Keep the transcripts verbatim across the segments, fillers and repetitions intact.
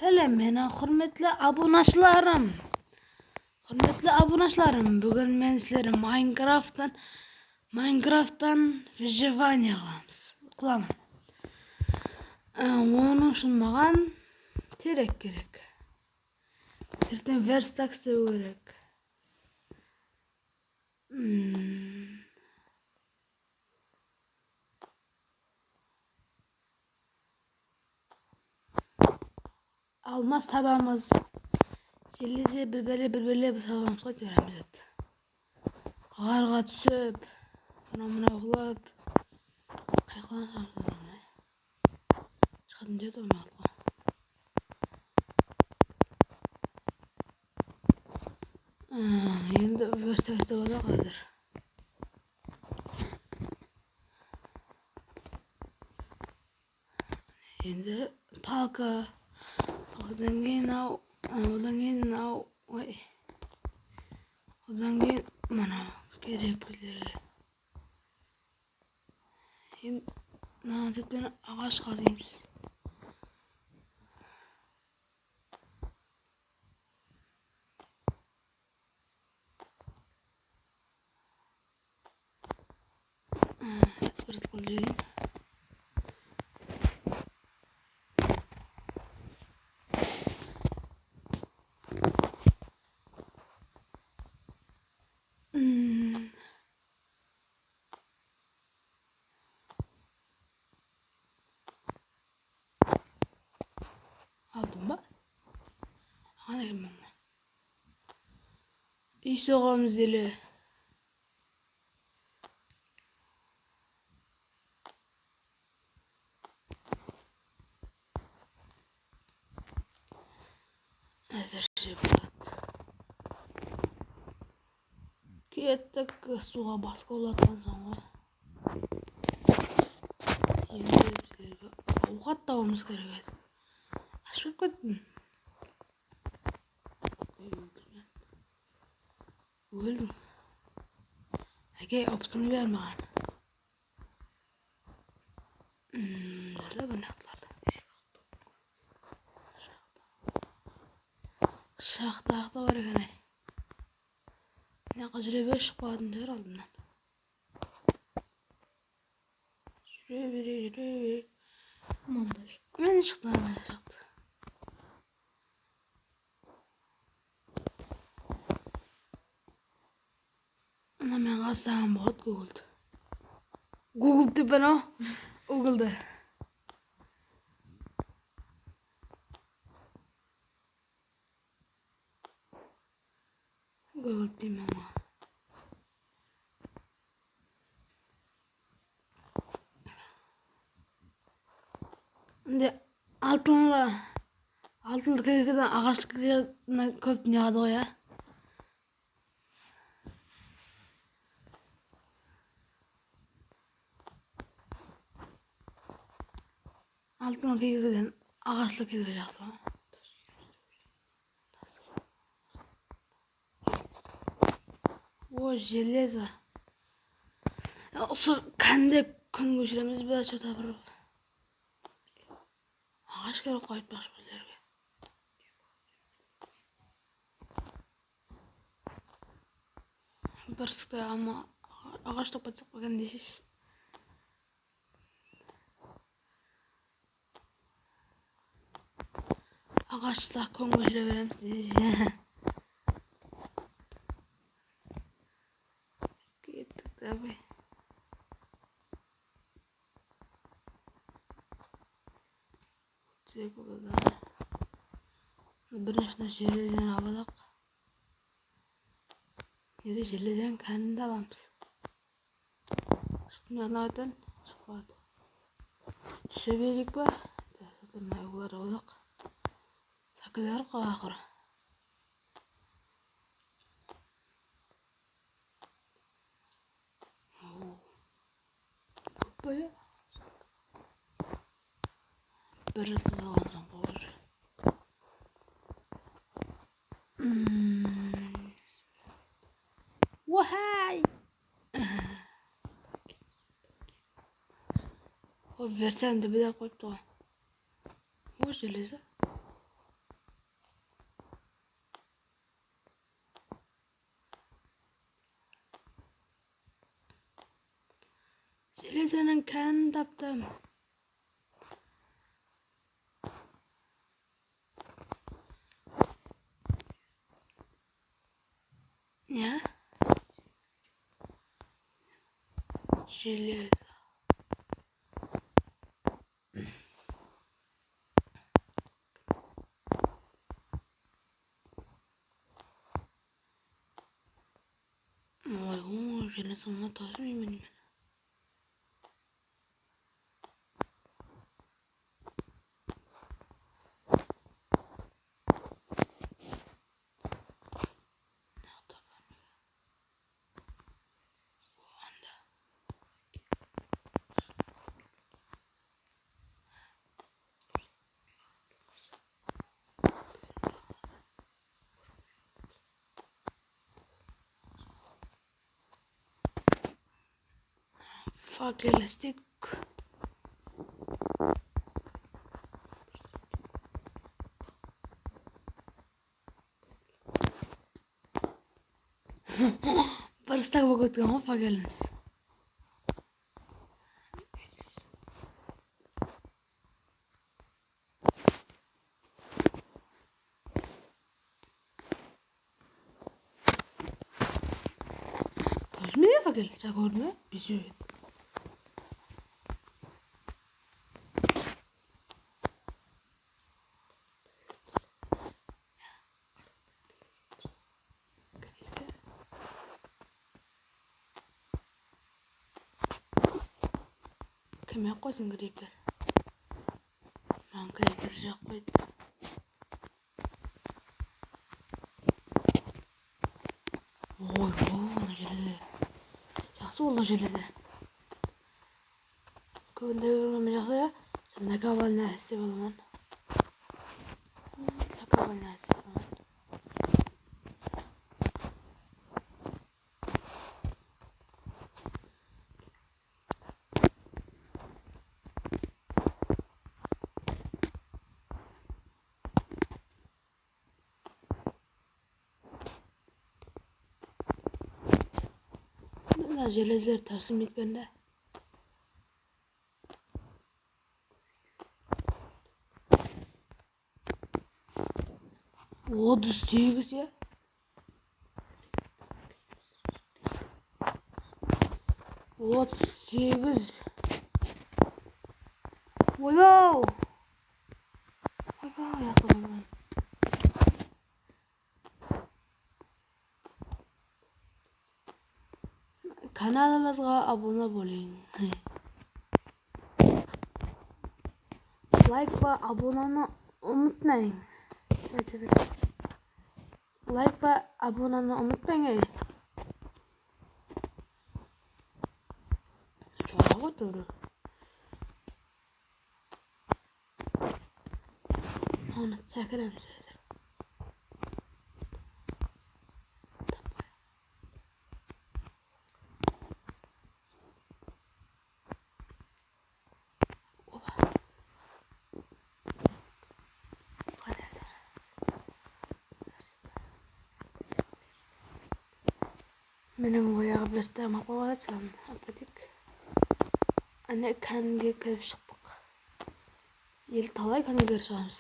Sálem, meniń húrmetli abunashılarım. Húrmetli abunashılarım, búgin men sizlerge Minecrafttan, Minecrafttan выживание qılamız, qılaman. Á, onıń ushın maǵan terek kerek. Erteń verstak islep kerek. Hmm. Almas tabamız. Jellese bir bele, bir bele biz tabamız ǵoy, teremiz edi. Ǵarǵa túsip, mınaw-mınaw qılıp, qayqılan. Shıqatın dep turmadı ǵoy. Endi bir sesde bola házir. Endi palka, palkadan keyin aw, odan keyin aw, oy. Odan keyin mana kerek bizlerge. Endi mına jerden aǵash qazıymız. Bir zat qılıp jibereyin. Hmm. Aldım ba? Ana kim bunı? Úy soǵamız ele. Házirshe boladı. Kettik, suwǵa basqa bolatqan soń ǵoy. Endi bizlerge awqat tabıwımız kerek edi. Ashıp kettim. Oy, óldim. Óldim. Áke, opısıńdı ber maǵan. Hmm, jazıla bir naqıtlardı. Shaxta, shaxta bar eken, ay. Mına jaqqa júre ber, shıqpadı, aldımnan. Júre ber, júre ber. Mında shıqtı. Mine shıqtı, mına shıqtı. Ana men qazsam boladı Google. Google dep anaw. Google da. Google deymen ǵoy. Endi altınlı, altınlı kóp ne qıladı ǵoy, ya? Altın kiydirgen, aǵashlı kiydirgen jaqsı ǵoy. O, железо. Ya, usı kánde kún kóshiremiz be, что-то bir aǵash kerek qoyıp baqshı bizlerge. Bir sıqtay alma, aǵash tappa tıq eken deshesh. Aǵashta kún kóshire beremiz deshesh. Kettik, давай. Bir nárse jeleden alalıq. Ele jeleden kánini de alamız. Shıqtı, mına aytan shıqpadı. Túse bereyik pa? Mına olar alalıq. Sakizler ǵoy aqırı. Kóp boya. Bir sızılǵan soń qoyır. Hmm. Ohay! O, bersem de bir qoyıptı ǵoy. O, jelezi. Железонıń kánin taptım. Ya? Железо. Oy, o, железо, mına tazı menen. Fakelistik. Bir stak bolıp ketken ǵoy fakelimiz. Kózime fakel, sen kórdiń be? Besewin. Kim jaqpay qoysın, Creeper. Maǵan Creeper jaqpaydı. Oy, oy, mına jerlerde. Jaqsı boldı, mına jerlerde. Kóbinde júrgenime jaqsı, ya. Nakabal nárse bolaman. Nakabal nárse bolaman. Mına jelezler táslim etkende. Otız segiz ya. Otız segiz. Oyow! Oyow, yaqınımnan. Kanalımızǵa abuna bolıń. Layk pa abunanı umıtpań. Layk pa abunanı umıtpań, ey. Joq ǵoy, tuwrı. Onı sákiremiz házir. Oba. Meniń oyaǵı bir stak maqul boladı, soǵan apadik. Áne, kánge kirip shıqtıq. El talay kánge kirip shıǵamız.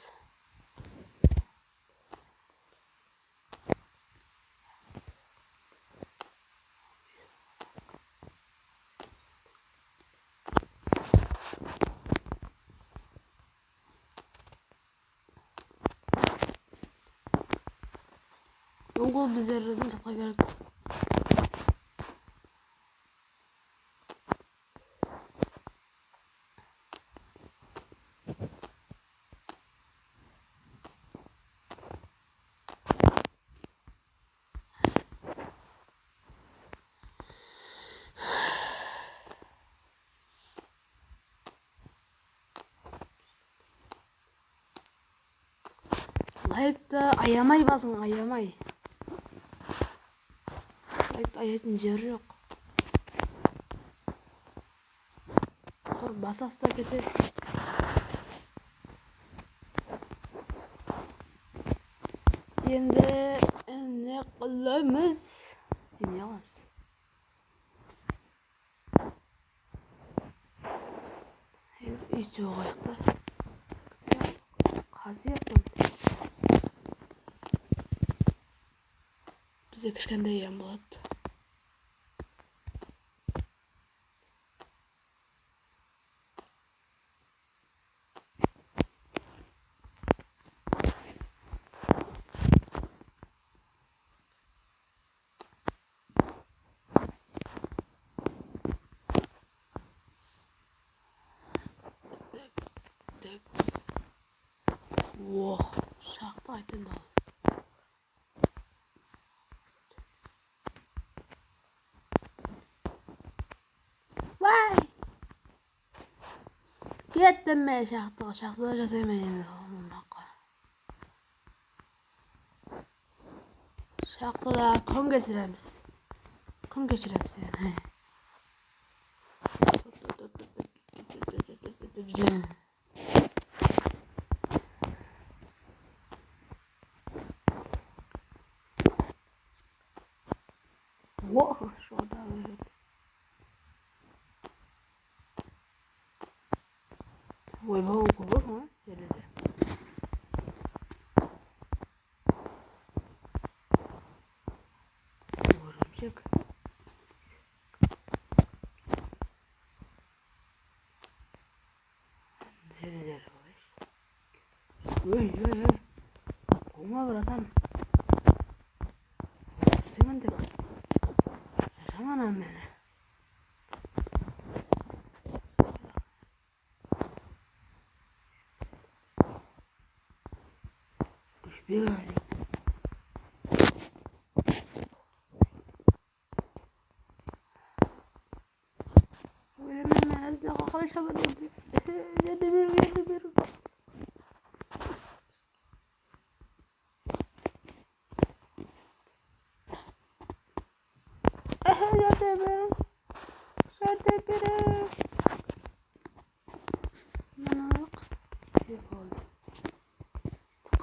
Ugol bizlerden saqla kerek. Layktı ayamay basıń, ayamay. Layktı ayaytın jer joq. Tur, basası da ketedi. Endi ne qılamız? Ne qılamız? Endi ne qılamız? Bizde kishkentay uyam boladı. Oh, shaxta aytın da. Vay! Kettim men shaxtaǵa, shaxtada jasayman endi. Shaxtada kún keshiremiz. Kún keshiremiz endi. Wo, shoda. Oybaw kóp, ha, jerlerde. Órimshek. Jerler, oy, oy, oy. Qowma, bratan. Semen dep. Jamanam meni. Kúshpey. Ólemen men, Azizdaǵa qalay shabadı? Járdem beriń, járdem beriń. Járdem beriń. Járdem beriń. Mınanıq. Jep aldım.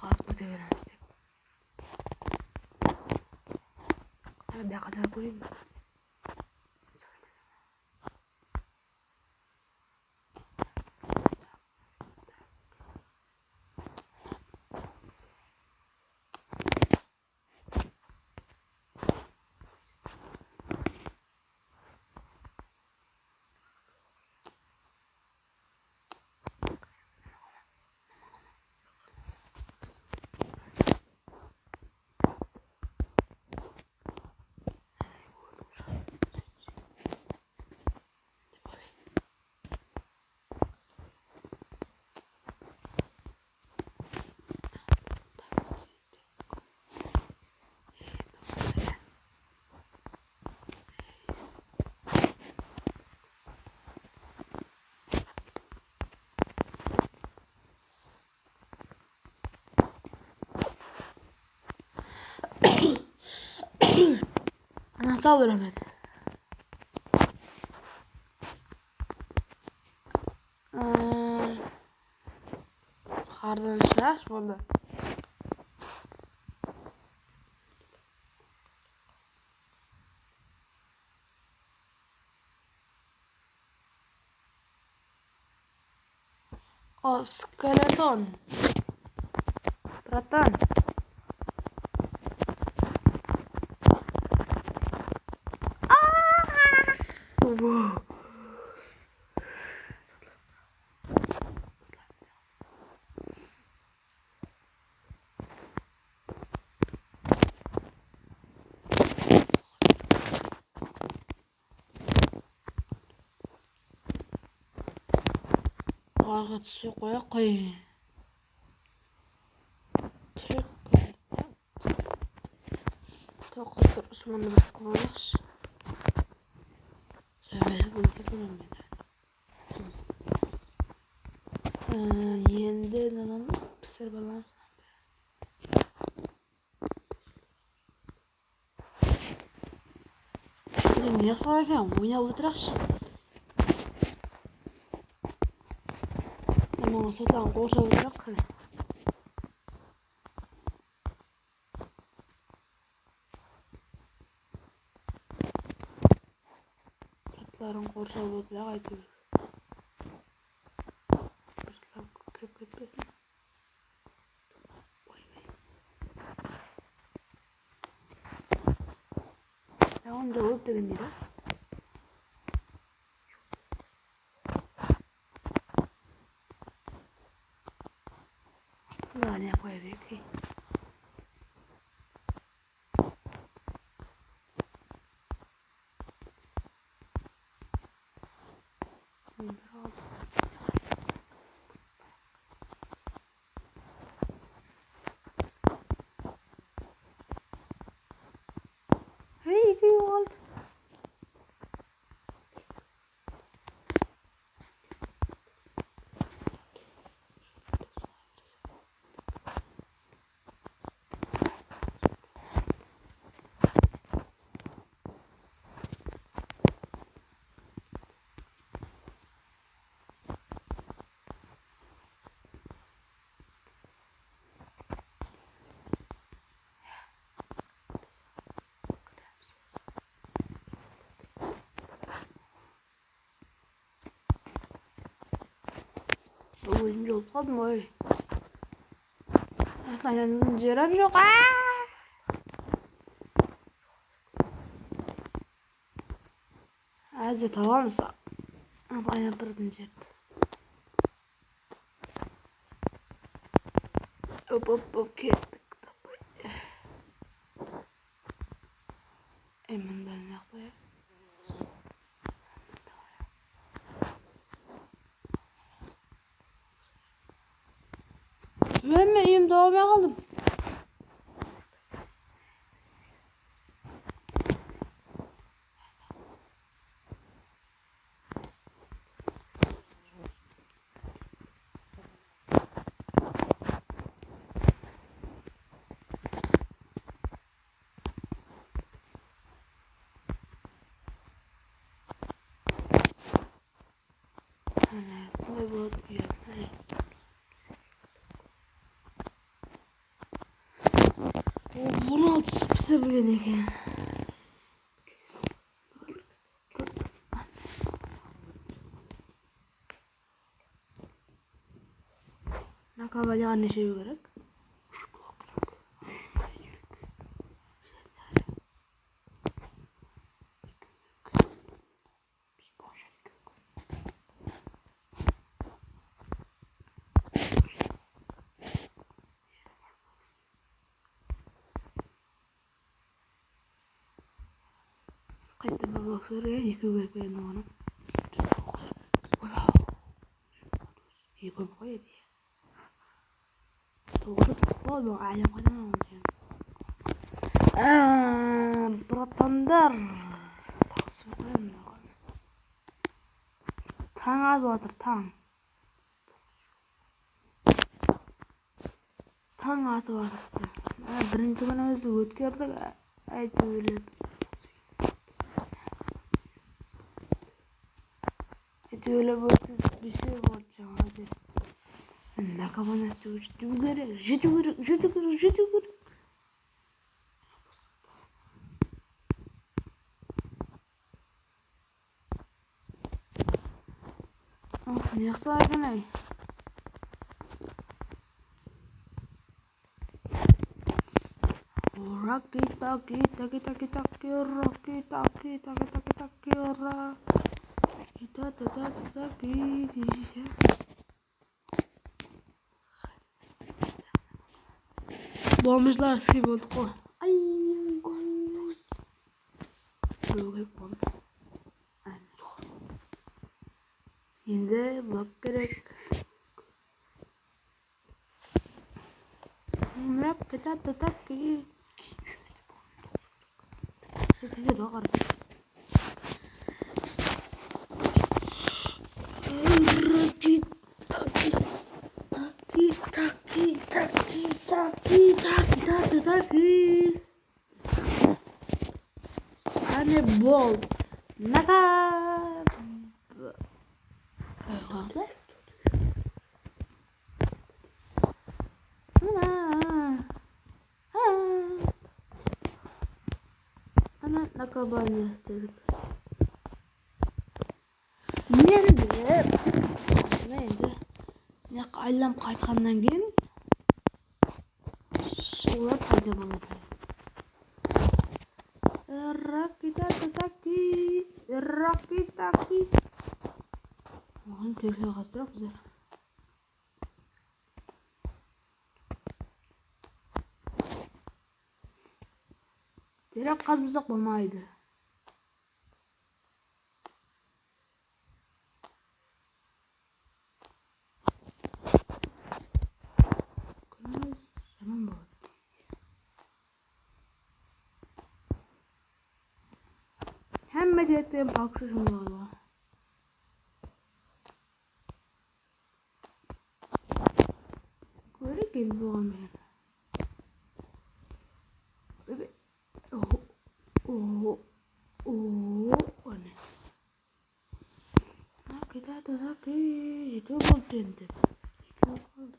Qazıp kete beremiz tek. Hadi qazıp kóreyin. Ana, saw beremiz. Aa, hardan shırash boldı. O, skeleton. Bratan. Aa! Wow. Bularǵa túspey qoyaq qoy. Tek. Toqıp tur, usmandı bir qılıp alayıqshı. Ee, endi mınadan pisirip alamız. Endi ne qılsaq eken, oynap otıraqshı. Mınaǵan satlardan qorshap otıraq, qáne. Satların qorshap otıraq, áytewir. Bir satlar kirip ketpesin. Onda ol degen deydi. Bunı ne qoya bereyik? Hey, ekewi qaldı. Ózim jolıp qaldım ǵoy. Aylanıwdıń jeri joq. Aa! Házir tabamız. Aylanıp turatuǵın jerdi. Hop, hop, hop, kettik. E, mında ne qoyayıq? Men, men úyimdi almay qaldım. Ana, qılay boladı, uyat. On altısı pisirilgen eken. Mına kavalyar neshew kerek? Úsh blok kerek. Qayta bir blok sırı, ekew kerek endi onı. Ekew qoy edi. Toǵızı pisip qaldı, aylanıp qaytadan alıp. Aa, bratanlar. Tań atıp atır, tań. Tań atıp atıptı. Mına, birinshi kúnimizdi ótkerdik, á-, áytewirlep. Áytewirlep ótkerdik, beshew boldı jańa dep. Mına, nakabana jetiw kerek, jetiw kerek, jetiw kerek, jetiw kerek. Oh, ne qısa eken-ay. Raki taki taki taki taki, raki taki taki taki taki, raki ta ta ta ta taki. Bombajlar isley boldıq ǵoy. Ay, birew kelip qaldı. Ay, sol. Endi blok kerek. Mına kete de taki. Kete de bar. Taki, taki, taki. Qáne bol. Naqa. Mına. Ha. Ana nakabanya istedik. Endi, mına endi, mına aylanıp qaytqannan keyin suwlar payda boladı. Er, Rakita tataki, rakitaki. Oǵan terek qazıp turaq bizler. Terek qazbasaq bolmaydı. Kúnimiz jaman boladı. Hámme terekten palkıshı shıń boladı ǵoy. Kórekeń buǵan menen. Oho, oho, oho, áne. Rakita tataki, ekew boldı endi. Ekew boldı.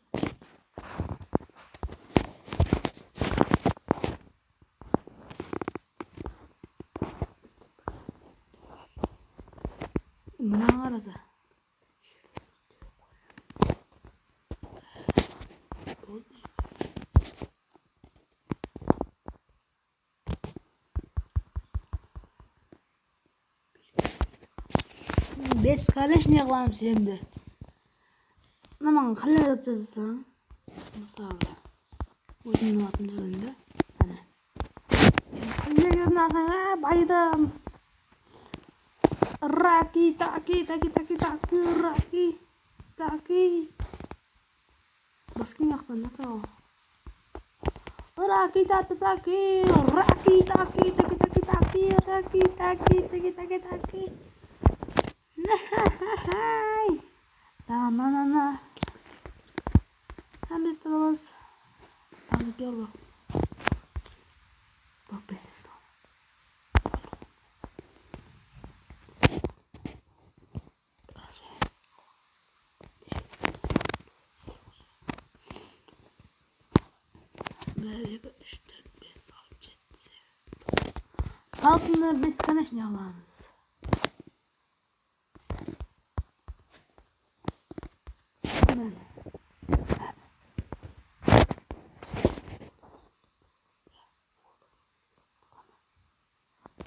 Mınań arada. Boldı. Beskonichniy qılamız endi. Mına maǵan qanday zat jazasań, mısalı, ózimniń atımdı jazayın da. Áne. Qanday zat jazasań, á, baydım. Raki, taki, taki, taki, taki, raki, taki. Basqan jaqtan da tawa. Raki, taki, taki, raki, taki, taki, taki, taki, raki, taki, taki, taki, taki. Nahay. Na, na, na, na. Hámme talamız. Házir gel bak. Bak, biz. Bir, eki, úsh, tórt, bes, altı, jeti, segiz, toǵız. Altını beskonichniy alamız.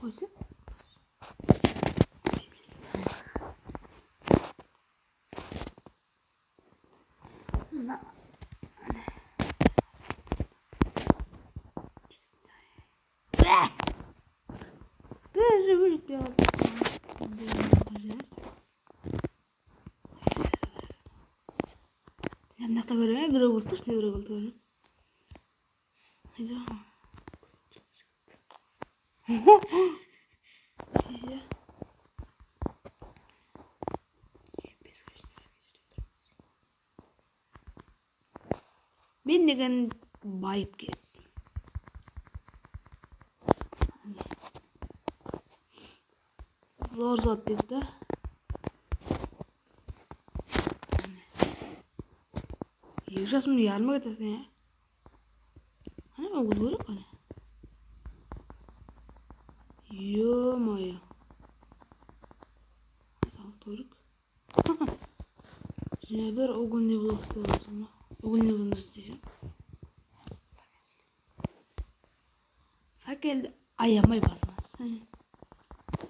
Qoysa. Mına. Bir ólip kiyatır. Mına jaqta kóremen, birew kórip tur, birew kórip tur. Hayda. Size. Men degen bayıp kettim. Zor zat dedi. Eki jasımdı yarım keteseń ya. Qáne, ógil kórek qáne. Ё-моё. Sal kórek. Jine bir угольный блок islep alsam ba? Угольный блок islesem. Fakeldi ayamay basıma.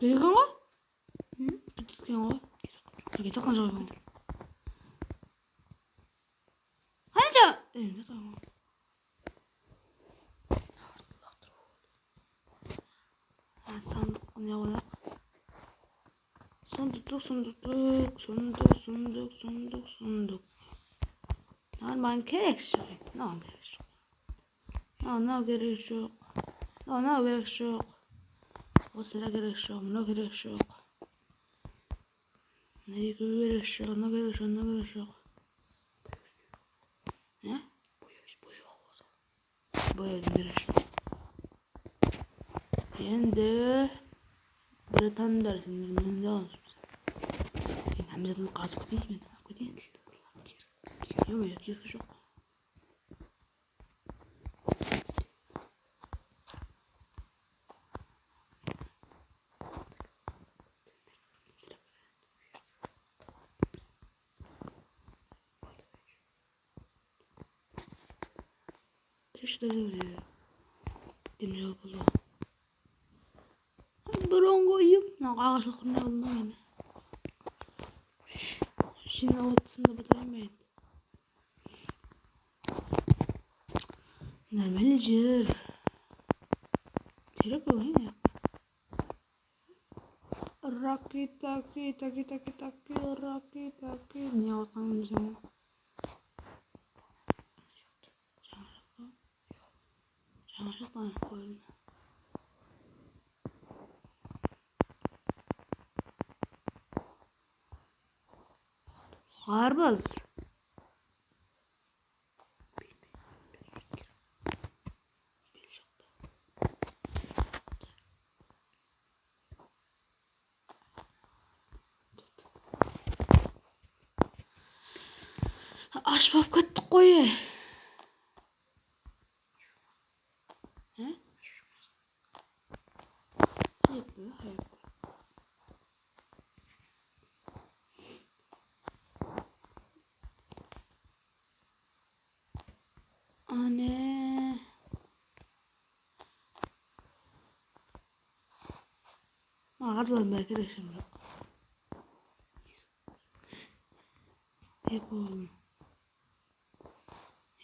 Kelgen ǵoy. Túsken ǵoy. Túsken joq. Qancha? Endi tamam. Ha, sandıq ne qoyaq? Sandıq, sandıq, sandıq, sandıq, sandıq, sandıq. Mınaǵan maǵan kerek joq. Mınaǵan kerek joq. Mınaw, mınaw kerek joq. Mınaw, mınaw kerek joq. Osılar kerek joq, mınaw kerek joq. Mına ekewi kerek joq, mınaw kerek joq, mınaw kerek joq. Ne? Boyaw, boyaw. Boyaw kerek joq. Endi, bratanlar, sen meni de alamız. Men hámme zatımdı qazıp keteyin, men alıp keteyin. Ё-моё, keregi joq. Tirishtiring, demir yol buzılı. Mına aǵashlıqtı qırmay aldım da men. Jıynap otırsın da bıtırayın ba endi. Normal jer. Terek ǵoy, ya. Raki, taki, taki, taki, taki, raki, taki. Ne alsam bilsem. Jańa jaqtan qoyayın. Ǵarbız. Ash bolıp kettik ǵoy. Há? Hayır, hayır. Áne. Maǵan da bári kerek shıǵar. Ey, boldı.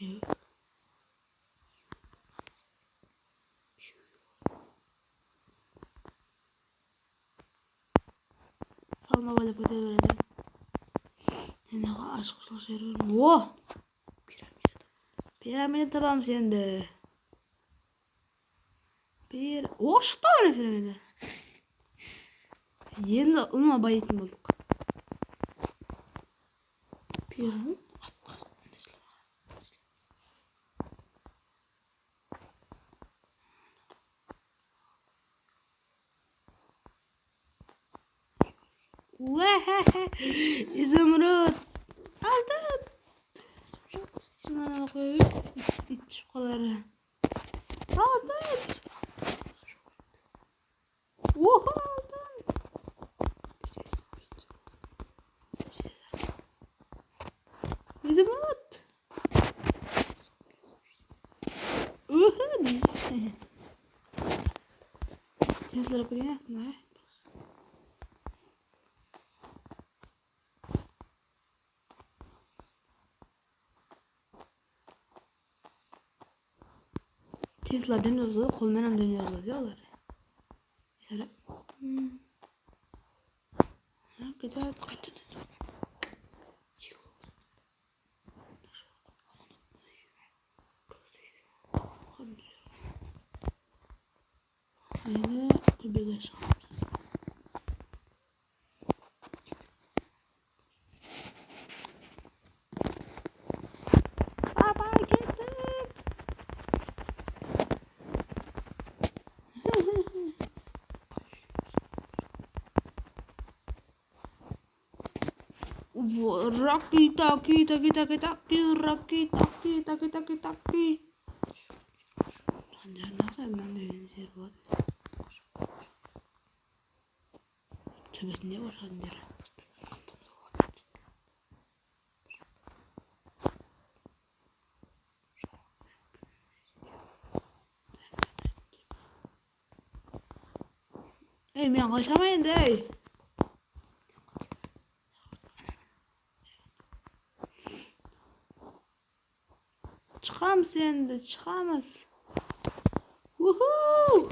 Ey. Salma boylap kete beredi. Endi ashıqshılıq jeri bar ma? O! Piramida tabamız endi. Pir-, o, shıqtı ǵoy piramida. Endi ulıwma bayıtın boldıq. Pir-, Wáhá, izumrud. Altın. Mınanı qoyıp, úytip qalar. Altın. Oho, altın. Izumrud. Uhu. Tezler, приятно. Tezler dóne boladı, qol menen dóne boladı ya olar. Sara. Hmm. Ha, ketedi. Endi túbege shıǵamız. Baba, kettik! Raki, taki, taki, taki, taki, raki, taki, taki, taki, taki. Qanday, mınanday jer bar. Tóbesinde bar qanday. Ey, men qashaman endi, ey. Shıǵamız endi, shıǵamız. Uhu!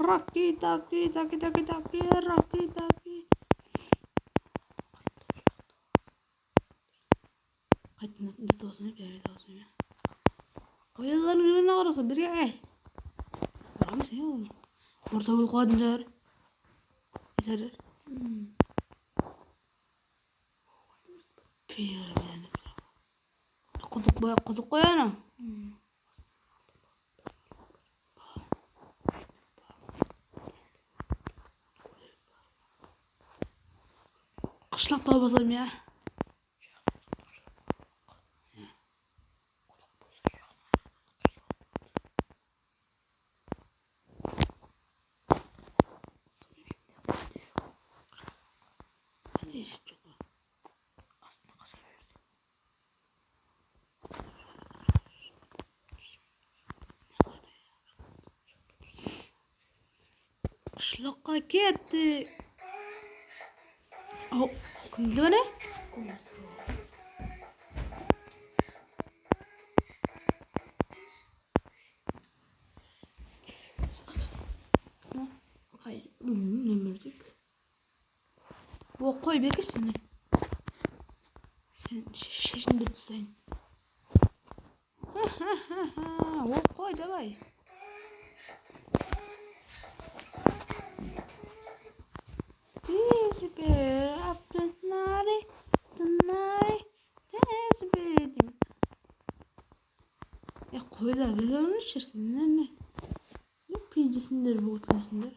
Raki, taki, taki, taki, taki, raki, taki. Qaytın, bizde olsın ya, berde olsın ya. Qoyallardıń júrigine qarasa, birge, ey. Baramız ya, ol. Orta bólip qoyatın shıǵar. Bizler. Hmm. Piramida. Qudıq qoy, qudıq qoy ana. Hmm. Qıshlaq tawıp alsam ya. Qanday eshik joq pa? Astına qasa berdi. Uzoqqa kettik. Aw, kimdi bana? Qay, bilmeymen, ne berdik. O, qoy, berkeshsene. Sen she-, sheshin dep taslayın. O, qoy, davay. Tez ber, apretnari, tınari, tez ber deymen. E, qoylar, biz onı ishirsin, ne, ne? Ne pizdesinder bolıp otırasınlar?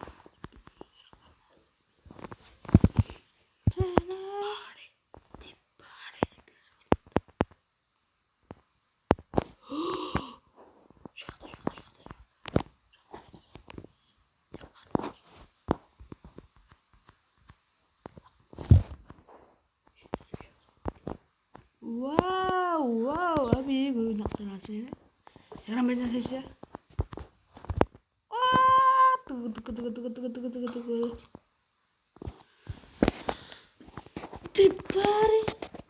Wow, wow, abi, gúl naqtan asaydı. Yaramaydı sesi. Aa, tıgı, tıgı, tıgı. Tepari,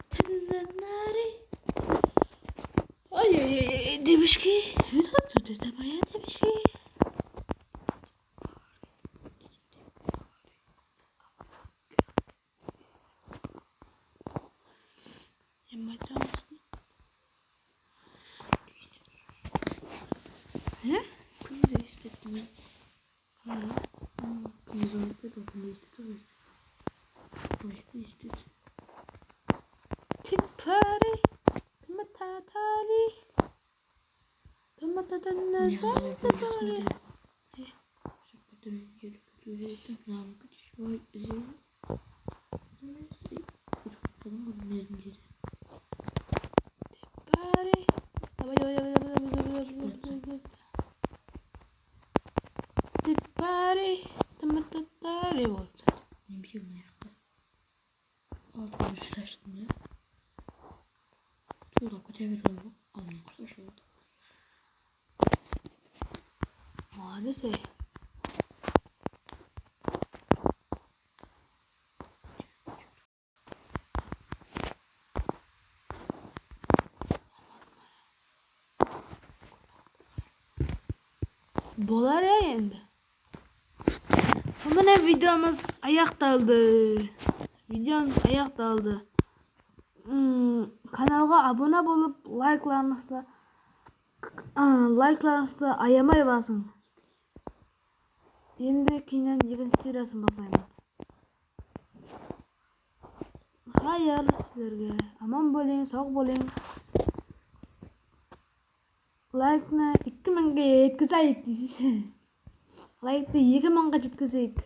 tınanari. Ay, ay, ay, ay, debishki. Uydap turdı da baya debishki. Em, aytamız. He? Kúnde estettim men. Qalay? Hmm, kúnde zor etedi, kúnde estetedi. Toshkent estetedi. Tipari, tamatatali. Tamatatali. Mine, qalay, bir jaqsın etedi. He? Jaqqa túredi, jaqqa túredi. Mınaw kútish, oy, izim. Bari. Davay, davay, davay, davay, davay, davay, davay, davay. Tepari, tamatatari boldı. Nemse mına jaqta. Altı júz ashtım ya. Tuwrılap kete bergen bolıp, almay qursa shıǵadı. Молодец, ey. Bolar ya endi. Sonıman videomız ayaqtaldı. Videomız ayaqtaldı. Hmm, kanalǵa abona bolıp, layklarıńızdı, k-, k-, a, layklarıńızdı ayamay basıń. Endi keyin ekinshi seriyasın baslayman. Hayır sizlerge. Aman bolıń, saw bolıń. Laykni ikki mıńǵa jetkizeyik deysiz. Laykti eki mıńǵa jetkizeyik.